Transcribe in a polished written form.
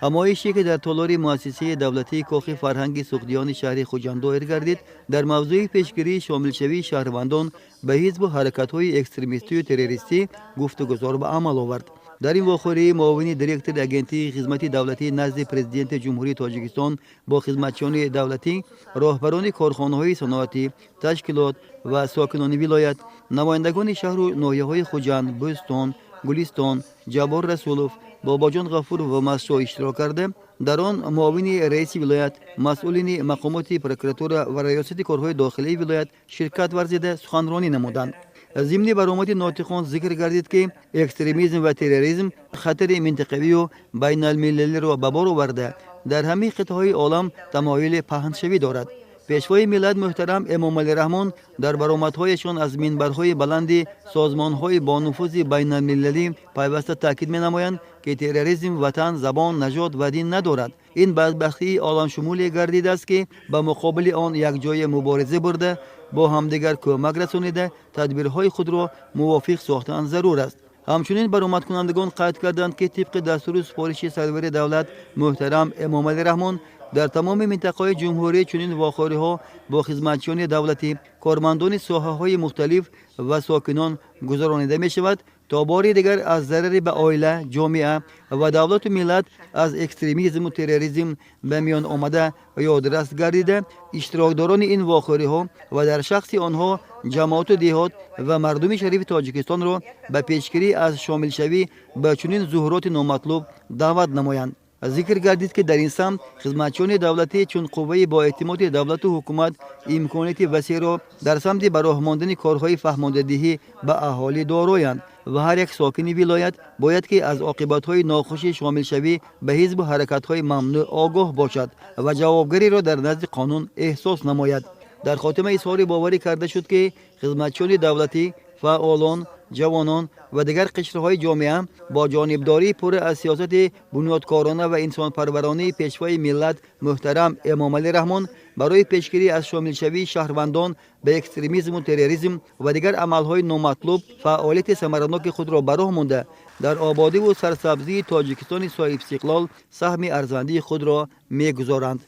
Ҳамоише, ки дар толори муассисаи давлатии Кохи фарҳанги Суғдиёни шаҳри Хуҷанд доир гардид, дар мавзӯи пешгирии шомилшавии шаҳрвандон ба ҳизбу ҳаракатҳои экстремистию террористӣ гуфтугузор ба амал овард. Дар ин вохӯрӣ муовини директори Агентии хизмати давлатӣ назди Президенти Ҷумҳурии Тоҷикистон бо хизматчиёни давлатӣ, роҳбарони корхонаҳои саноатӣ, ташкилот ва сокинони вилоят, намояндагони шаҳру ноҳияҳои Хуҷанд, Бӯстон, Гулистон, Ҷаббор Расулов, Бобоҷон Ғафуров ва Мастчоҳ иштирок карда, дар он муовини раиси вилоят, масъулини мақомоти прокуратура ва раёсати корҳои дохилии вилоят ширкат варзида, суханронӣ намуданд. Зимни баромади нотиқон зикр гардид, ки экстремизм ва терроризм хатари минтақавию байналмилалиро ба бор оварда, дар ҳамаи қитъаҳои олам тамоюли паҳншавӣ дорад. Пешвои миллат муҳтарам Эмомалӣ Раҳмон дар баромадҳояшон аз минбарҳои баланди созмонҳои бонуфузи байналмилалӣ пайваста таъкид менамоянд, ки терроризм ватан, забон, нажод ва дин надорад. Ин бадбахтии оламшумуле гардидааст, ки ба муқобили он якҷоя мубориза бурда, бо ҳамдигар кӯмак расонида, тадбирҳои худро мувофиқ сохтан зарур аст. Ҳамчунин баромадкунандагон қайд карданд, ки тибқи дастуру супориши сарвари давлат муҳтарам Эмомалӣ Раҳмон дар тамоми минтақаҳои ҷумҳурӣ чунин вохӯриҳо бо хизматчиёни давлатӣ, кормандони соҳаҳои мухталиф ва сокинон гузаронида мешавад, то бори дигар аз зарари ба оила, ҷомеа ва давлату миллат аз экстремизму терроризм ба миён омада ёдрас гардида, иштирокдорони ин вохӯриҳо ва дар шахси онҳо ҷамоату деҳот ва мардуми шарифи Тоҷикистонро ба пешгирӣ аз шомилшавӣ ба чунин зуҳуроти номатлуб даъват намоянд. Зикр гардид, ки дар ин самт хизматчиёни давлатӣ чун қувваи боэътимоди давлату ҳукумат имконияти васеъро дар самти ба роҳ мондани корҳои фаҳмондадиҳӣ ба аҳолӣ дороянд ва ҳар як сокини вилоят бояд ки аз оқибатҳои нохуши шомилшавӣ ба ҳизбу ҳаракатҳои мамнӯъ огоҳ бошад ва ҷавобгариро дар назди қонун эҳсос намояд. Дар хотима изҳори боварӣ карда шуд, ки хизматчиёни давлатӣ, фаъолон, ҷавонон ва дигар қишрҳои ҷомеа бо ҷонибдории пурра аз сиёсати бунёдкорона ва инсонпарваронии Пешвои миллат муҳтарам Эмомалӣ Раҳмон барои пешгирӣ аз шомилшавии шаҳрвандон ба экстремизму терроризм ва дигар амалҳои номатлуб фаъолияти самараноки худро ба роҳ монда, дар ободиву сарсабзии Тоҷикистони соҳибистиқлол саҳми арзандии худро мегузоранд.